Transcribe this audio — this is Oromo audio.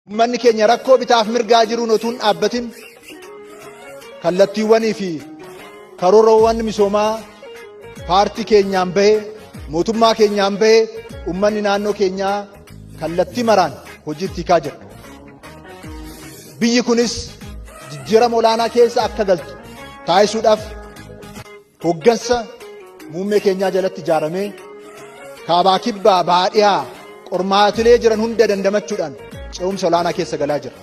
Uummanni keenya rakkoo bitaaf mirgaa jiruun otuu hin dhaabbatin kallattiiwwanii fi karoorawwan misoomaa paartii keenyaan bahee, mootummaa keenyaan bahee, uummanni naannoo keenyaa kallattii maraan hojiitti hiikaa jira. Biyyi kunis jijjiirama olaanaa keessa akka galtu taasisuudhaaf hoggansa muummee keenyaa jalatti ijaaramee kaabaa kibbaa baadhiyaa qormaatilee jiran hunda dandamachuudhaan ce'umsa olaanaa keessa galaa jira.